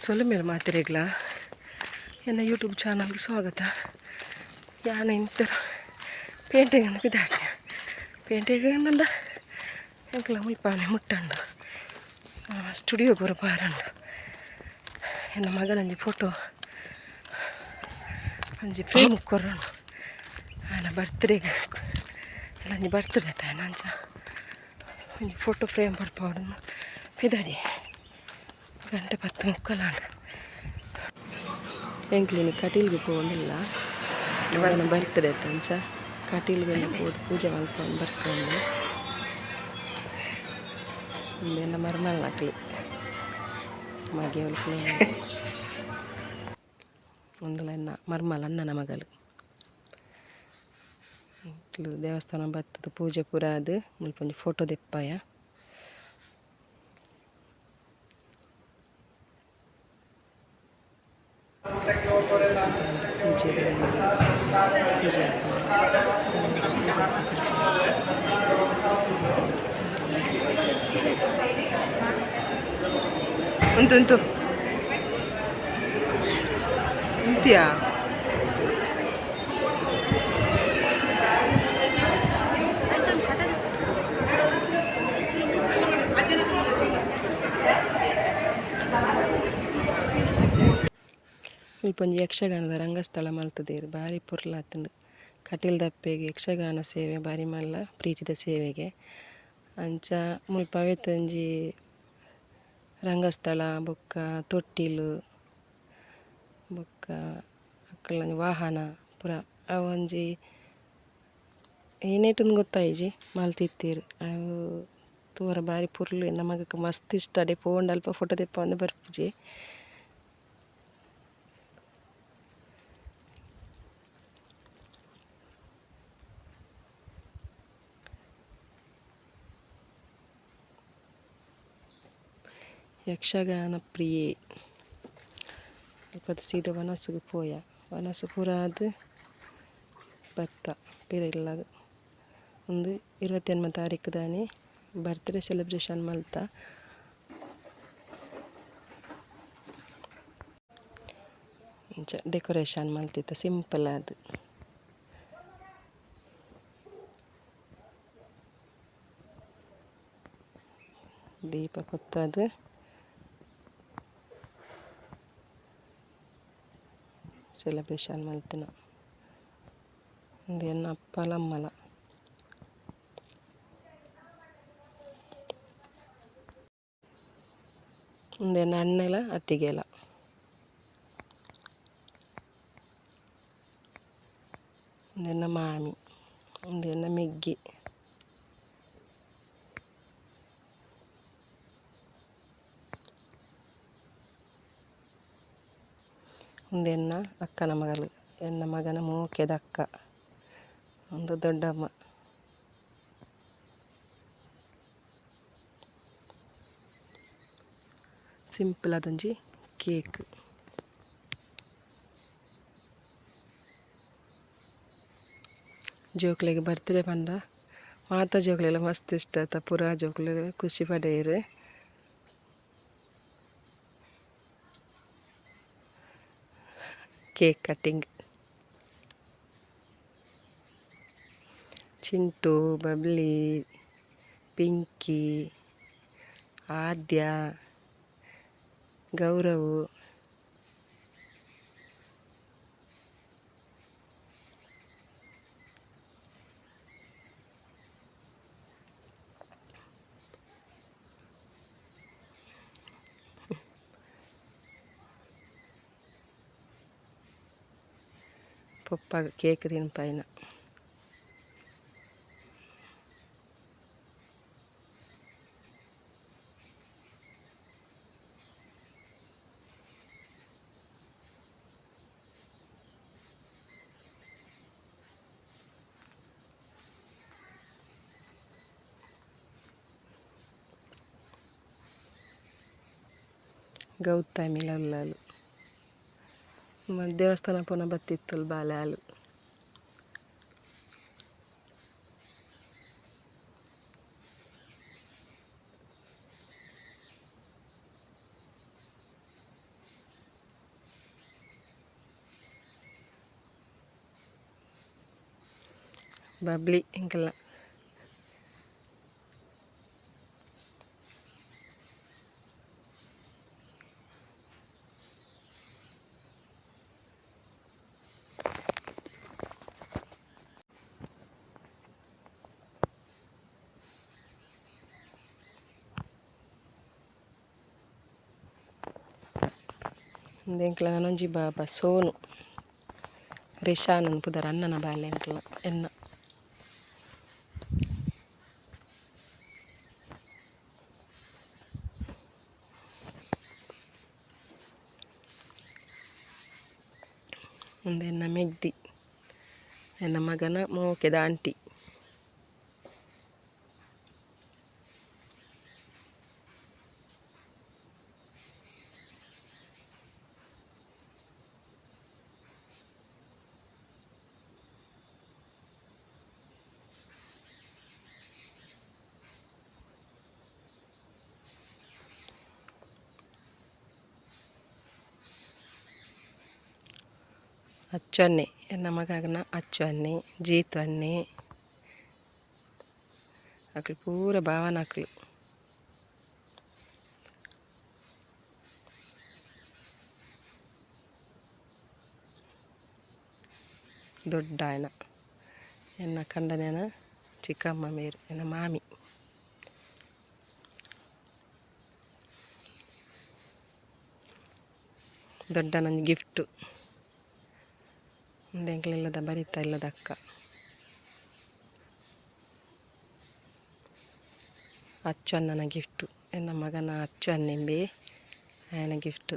ಸೊಲ್ಮೆಲು ಮಾತೆರೆಗ್ಲ ಎನ್ನ ಯೂಟ್ಯೂಬ್ ಚಾನಲ್ಗೆ ಸ್ವಾಗತ. ಯಾನ ಇಂತರ ಪೇಂಟಿಂಗ್ ಅಂದ್ ಪಿದಾಡ್ನೆ ಪೇಂಟಿಂಗ್ ಅಂದಂಡ ಎಂಕ್ಲ ಮುಲ್ಪಾನೆ ಮುಟ್ಟಂಡು ಸ್ಟುಡಿಯೋ ಪೂರ ಪಾರಂಡು. ಎನ್ನ ಮಗನೊಂಜಿ ಫೋಟೋ ಒಂಜಿ ಫ್ರೇಮ್ ಕೊರೊಂಡು ಆಯನ ಬರ್ತ್ಡೇಗ್ ಒಂಜಿ ಬರ್ತ್ಡೇ ಆಯನ ಅಂಚ ಒಂಜಿ ಫೋಟೋ ಫ್ರೇಮ್ ಪಡ್ಪಾವೊಡು ಪಿದಾಡಿ ಗಂಟೆ 10 ಮುಕ್ಕಾಲಾಂಡ್. ಎಂಕ್ಲಿನಿ ಕಟೀಲ್ಗ್ ಪೋವೊಂದುಲ್ಲ ಮಗನ ಬರ್ತ್ಡೇ ಅಂಚ ಕಟೀಲ್ಗ್ ಪೋದು ಪೂಜೆ ಮಲ್ಪೊಂದು ಬರ್ಕೊಂಡು ಉಂದು ಎನ್ನ ಮರ್ಮಲ್ನಕ್ಲು ಮಗೆ ಉಂದುಲ ಎನ್ನ ಮರ್ಮಲ್ ಅಣ್ಣನ ಮಗಲು. ಎಂಕ್ಲು ದೇವಸ್ಥಾನ ಬತ್ತುದು ಪೂಜೆ ಪೂರ ಆದ್ ಮುಲ್ಪ ಒಂಜಿ ಫೋಟೋ ದೆಪ್ಪಾಯ. ಪೂಜೆ ಪೂಜೆ ಉಂಟು ಉಂಟು ಉಂತಿಯಾ. ಮುಲ್ಪ ಒಂಜಿ ಯಕ್ಷಗಾನದ ರಂಗಸ್ಥಳ ಮಲ್ತುದೆರ್ ಬಾರಿ ಪೊರ್ಲಾತುಂಡು. ಕಟೀಲ್ ದಪ್ಪೆಗ್ ಯಕ್ಷಗಾನ ಸೇವೆ ಬಾರಿ ಮಲ್ಲ ಪ್ರೀತಿದ ಸೇವೆಗೆ. ಅಂಚ ಮುಲ್ಪ ಅವೆತ ಒಂಜಿ ರಂಗಸ್ಥಳ ಬೊಕ್ಕ ತೊಟ್ಟಿಲ್ ಬೊಕ್ಕ ಅಕಲ್ನ ವಾಹನ ಪೂರ ಅವೊಂಜಿ ಏನೇಟುಂದು ಗೊತ್ತಾಯಿಜಿ ಮಲ್ತಿತ್ತೆರ್ ಅವು ತೂವರೆ ಬಾರಿ ಪೊರ್ಲು ಎನ್ನ ಮಗಕ್ ಮಸ್ತ್ ಇಷ್ಟ ಅಡೆ ಪೋಂಡ ಅಲ್ಪ ಫೋಟೊ ದೆಪ್ಪೊಂದು ಬರ್ಪುಜಿ. ಯಕ್ಷಗಾನ ಪ್ರಿಯೆ ಅಲ್ಪದ ಸೀದಾ ವನಸುಗು ಪೋಯ ವನಸು ಪೂರ ಆದ್ ಬತ್ತ ಪಿರ ಇಲ್ಲಗ್. ಉಂದು 29 ತಾರೀಕು ದಾನಿ ಬರ್ತ್ಡೇ ಸೆಲೆಬ್ರೇಷನ್ ಮಲ್ತ. ಇಂಚ ಡೆಕೊರೇಷನ್ ಮಲ್ತಿತ್ತ ಸಿಂಪಲ್ ಆದ್. ದೀಪ ಪೊತ್ತಾದ್ ಸೆಲೆಬ್ರೇಷನ್ ಮಲ್ತಿನ. ಉಂದು ಎನ್ನ ಅಪ್ಪಲ ಅಮ್ಮಲ. ಉಂದು ಎನ್ನ ಅಣ್ಣೆಲ ಅತ್ತಿಗೆಲ. ಉಂದು ಎನ್ನ ಮಾಮಿ. ಉಂದು ಎನ್ನ ಮೆಗ್ಗಿ. ಉಂದು ಎನ್ನ ಅಕ್ಕನ ಮಗಲು ಎನ್ನ ಮಗನ ಮೋಕೆದ ಅಕ್ಕ. ಉಂದು ದೊಡ್ಡಮ್ಮ. ಸಿಂಪಲ್ ಆದೊಂಜಿ ಕೇಕ್. ಜೋಕ್ಲೆಗ್ ಬರ್ತ್ಡೇ ಪಂಡ ಮಾತ ಜೋಕ್ಲೆಗ್ಲ ಮಸ್ತ್ ಇಷ್ಟ ಅತ ಪೂರ ಜೋಕುಲು ಖುಷಿ ಪಡೆಯೆರ್. Cake cutting. Chintu, Babli, Pinky, Aadya, Gaurav. ಪೊಪ್ಪ ಕೇಕ್ ತಿನ್ಪಾಯಿನ. ಗೌತಮಿಲ ಉಲ್ಲಲು. ದೇವಸ್ಥಾನ ಪೋನ ಬತ್ತಿತ್ತುಲು ಬಾಲೆ ಆಲ್. ಬಬ್ಲಿ ಎಂಕಲ್ನ. ಉಂದು ಎಂಕ್ಲೆನ ನನೊಂಜಿ ಬಾಬಾ ಸೋನು ರಿಶಾನ್ ಪುದರ್ ಅಣ್ಣನ ಬಾಲೆ ಎಂಕ್ಲ್ನ ಎನ್ನ. ಉಂದು ಎನ್ನ ಮೆಗ್ದಿ ಎನ್ನ ಮಗನ ಮೋಕೆದ ಆಂಟಿ. ಅಚ್ಚು ಅಣ್ಣೆ ಎನ್ನ ಮಗನ ಅಚ್ಚು ಅಣ್ಣೆ ಜೀತು ಅಣ್ಣೆ ಅಕ್ಲು ಪೂರ ಭಾವನಕ್ಲು. ದೊಡ್ಡಾಯನ ಎನ್ನ ಕಂಡನೆನ ಚಿಕ್ಕಮ್ಮ ಮೇರ್ ಎನ್ನ ಮಾಮಿ. ದೊಡ್ಡನೊಂಜಿ ಗಿಫ್ಟ್ ಉಂದು ಎಂಕ್ಲೆ ಇಲ್ಲದ ಬರಿತ ಇಲ್ಲದ ಅಕ್ಕ. ಅಚ್ಚು ಅಣ್ಣನ ಗಿಫ್ಟ್ ಎನ್ನ ಮಗನ ಅಚ್ಚು ಅಣ್ಣೆಂಬೆ ಆಯನ ಗಿಫ್ಟ್.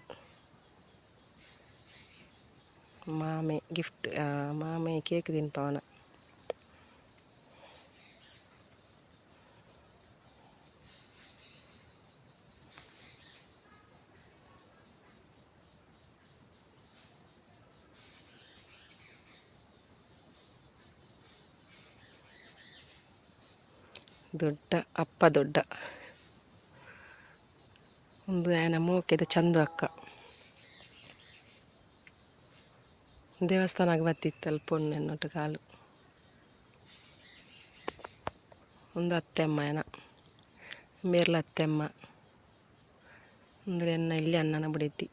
ಮಾಮೆ ಗಿಫ್ಟ್ ಮಾಮೆ ಕೇಕ್ ತಿನ್ಪಾವುನ. ದೊಡ್ಡ ಅಪ್ಪ ದೊಡ್ಡ ಉಂದು ಆಯನ ಮೋಕೆದ ಚಂದು ಅಕ್ಕ. ದೇವಸ್ಥಾನಗ್ ಬತ್ತಿತ್ತಲ್ ಪೊಣ್ಣು ಎನ್ನೊಟ್ಟುಗು ಆಲ್. ಉಂದು ಅತ್ತೆಮ್ಮ ಎನ ಮೇರ್ಲ ಅತ್ತೆಮ್ಮ. ಉಂದು ಎನ್ನ ಎಲ್ಯ ಅಣ್ಣನ ಬುಡೆದಿ.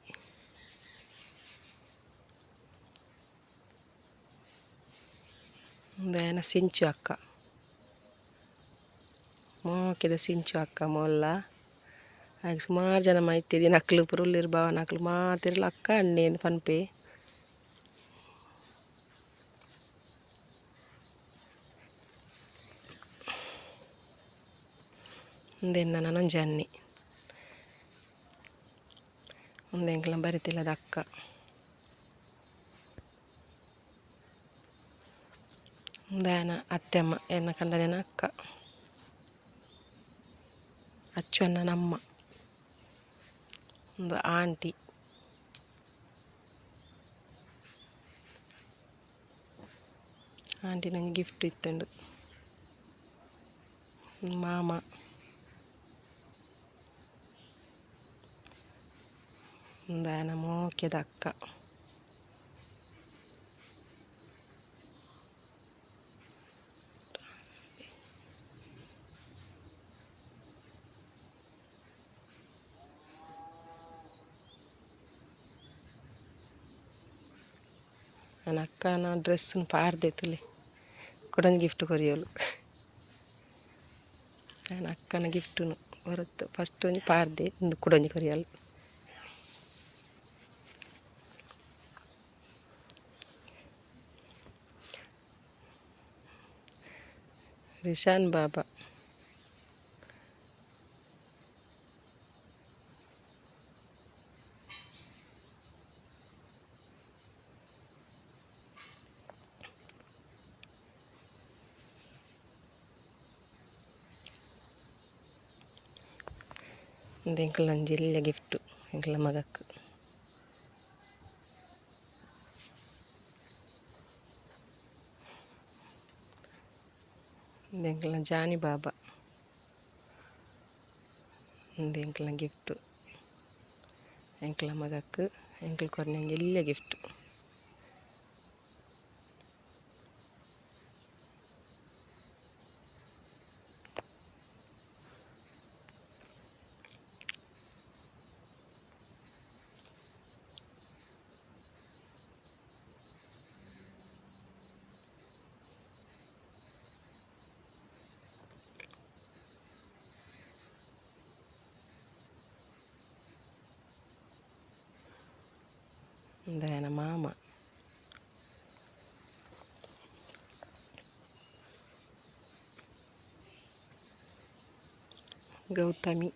ಉಂದು ಆಯನ ಸಿಂಚು ಅಕ್ಕ. ಮೋಕೆದ ಸಿಂಚು ಅಕ್ಕ ಮೋಲ್ಲ. ಆಯಗ್ ಸುಮಾರ್ ಜನ ಮೈತಿದಿನಕುಲು ಪೂರ ಉಲ್ಲೆರ್ ಬಾವನಕುಲು ಮಾತೆರ್ಲ ಅಕ್ಕ ಅಣ್ಣೆ ಇಂದ್ ಪನ್ಪೆ. ಉಂದು ಎನ್ನ ನನೊಂಜಿ ಅಣ್ಣೆ. ಉಂದು ಎಂಕಲ್ನ ಬರಿತಿಲ್ಲದ ಅಕ್ಕ. ಉಂದು ಆಯನ ಅತ್ತೆಮ್ಮ ಎನ್ನ ಕಂಡನಿನ ಅಕ್ಕ. ಅಚ್ಚು ಅಣ್ಣನ ಅಮ್ಮ. ಉಂದು ಆಂಟಿ. ಆಂಟಿನ ಒಂಜಿ ಗಿಫ್ಟ್ ಇತ್ತುಂಡು. ಮಾಮ. ಉಂದು ಆಯನ ಮೋಕೆದ ಅಕ್ಕ. ಆಯನ ಅಕ್ಕನ ಡ್ರೆಸ್ ನ್ ಪಾಡ್ದೆ ತೂಲೆ ಕುಡೊಂಜಿ ಗಿಫ್ಟ್ ಕೊರಿಯೊಲು. ಆಯನ ಅಕ್ಕನ ಗಿಫ್ಟ್ ನು ಒರತ್ ಫಸ್ಟ್ ಒಂಜಿ ಪಾಡ್ದೆ ಉಂದು ಕುಡೊಂಜಿ ಕೊರಿಯಲ್. ರಿಶಾನ್ ಬಾಬಾ. ಉಂದು ಎಂಕಲ್ನ ಒಂಜಿ ಎಲ್ಯ ಗಿಫ್ಟ್ ಎಂಕಲ್ನ ಮಗಕ್. ಉಂದು ಎಂಕಲ್ನ ಜಾನಿ ಬಾಬಾ. ಉಂದು ಎಂಕಲ್ನ ಗಿಫ್ಟ್ ಎಂಕಲ್ನ ಮಗಕ್ ಎಂಕುಲು ಕೊರ್ನ ಒಂಜಿ ಎಲ್ಯ ಗಿಫ್ಟ್. ಉಂದು ಆಯನ ಮಾಮ. ಗೌತಮಿ.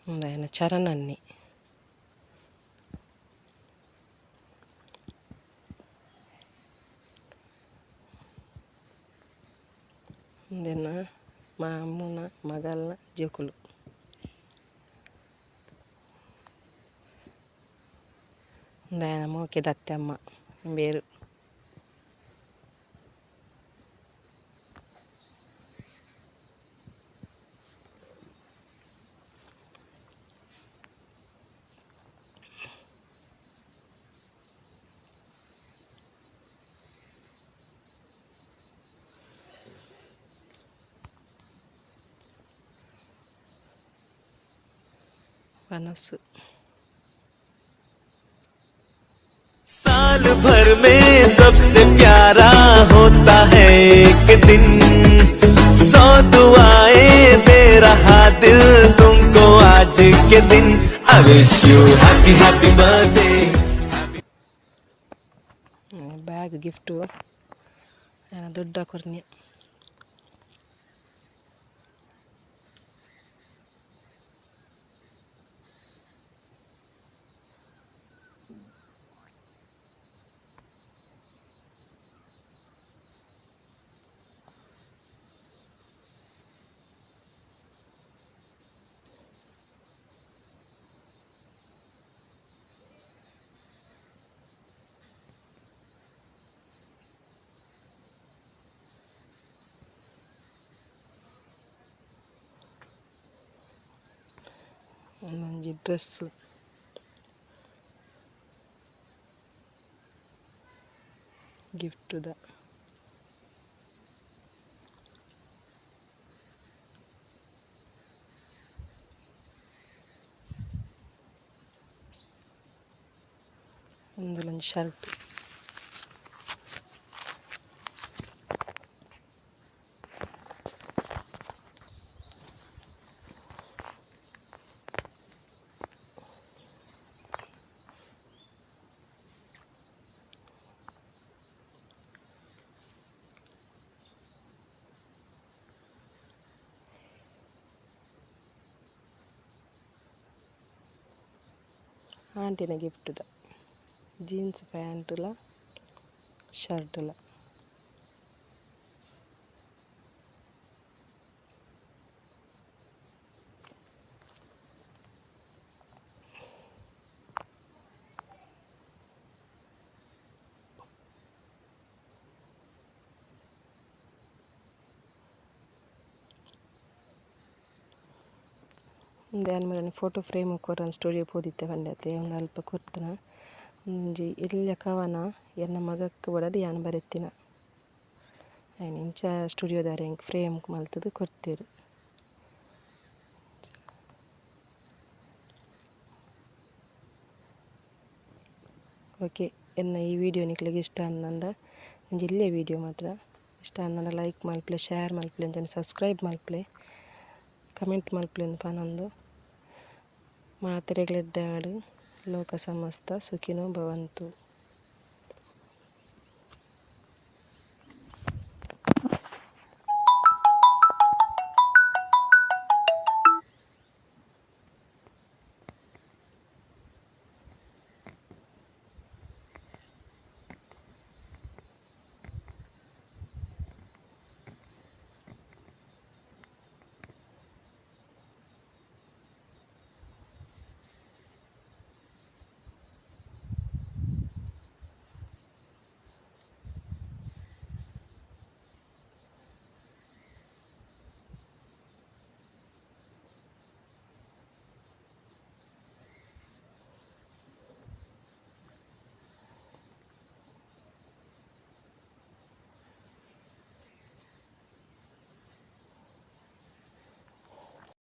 ಉಂದು ಆಯನ ಚರಣನ್ನಿ. ಉಂದೆನ ಮಾಮುನ ಮಗಲ್ನ ಜೋಕುಲು. ಉಂದು ಆಯನ ಮೋಕೆದ ಅತ್ತೆಮ್ಮ ಇಂಬೆರ್. वनसु। साल भर में सबसे प्यारा होता है एक दिन, 100 दुआएं दे रहा दिल तुमको आज के दिन। I wish you happy happy birthday. Bag gift ದೊಡ್ಡ ಕೊರ್ನ್ಯ. ಒಂಜಿ ಡ್ರೆಸ್. ಗಿಫ್ಟ್ ದ. ಉಂದುಲೊಂಜಿ ಶರ್ಟ್. ಆಂಟಿನ ಗಿಫ್ಟ್ ದ ಜೀನ್ಸ್ ಪ್ಯಾಂಟ್ ಲ ಶರ್ಟ್ ಲ. ಉಂದು ಯಾನ್ ಮುಲ್ಪ ಫೋಟೋ ಫ್ರೇಮ್ ಕೊರನ್ ಸ್ಟುಡಿಯೋ ಪೋದಿತ್ತೆ ಪಂಡತೆ ಉಂದು ಅಲ್ಪ ಕೊರ್ತುನ ಒಂಜಿ ಎಲ್ಯ ಕವನ ಎನ್ನ ಮಗಕ್ಕ್ ಬೋಡಾದ್ ಯಾನ್ ಬರೆತಿನ ಐನ್ ಇಂಚ ಸ್ಟುಡಿಯೋದಾರ್ ಎಂಕ್ ಫ್ರೇಮ್ ಮಲ್ತುದು ಕೊರ್ತೆರ್. ಓಕೆ, ಎನ್ನ ಈ ವಿಡಿಯೋ ನಿಕ್ಲೆಗ್ ಇಷ್ಟ ಆಂಡ ಒಂಜಿ ಎಲ್ಯ ವಿಡಿಯೋ ಮಾತ್ರ ಇಷ್ಟ ಆಂಡ ಲೈಕ್ ಮಲ್ಪುಲೆ, ಶೇರ್ ಮಲ್ಪುಲೆ, ಅಂಚನೆ ಸಬ್ಸ್ಕ್ರೈಬ್ ಮಲ್ಪುಲೆ, ಕಮೆಂಟ್ ಮಲ್ಪುಲೆ ಪನೊಂದು ಮಾತೆರೆಗ್ಲ ಎಡ್ಡೆ ಆವಡ್. ಲೋಕ ಸಮಸ್ತ ಸುಖಿನೋ ಭವಂತು.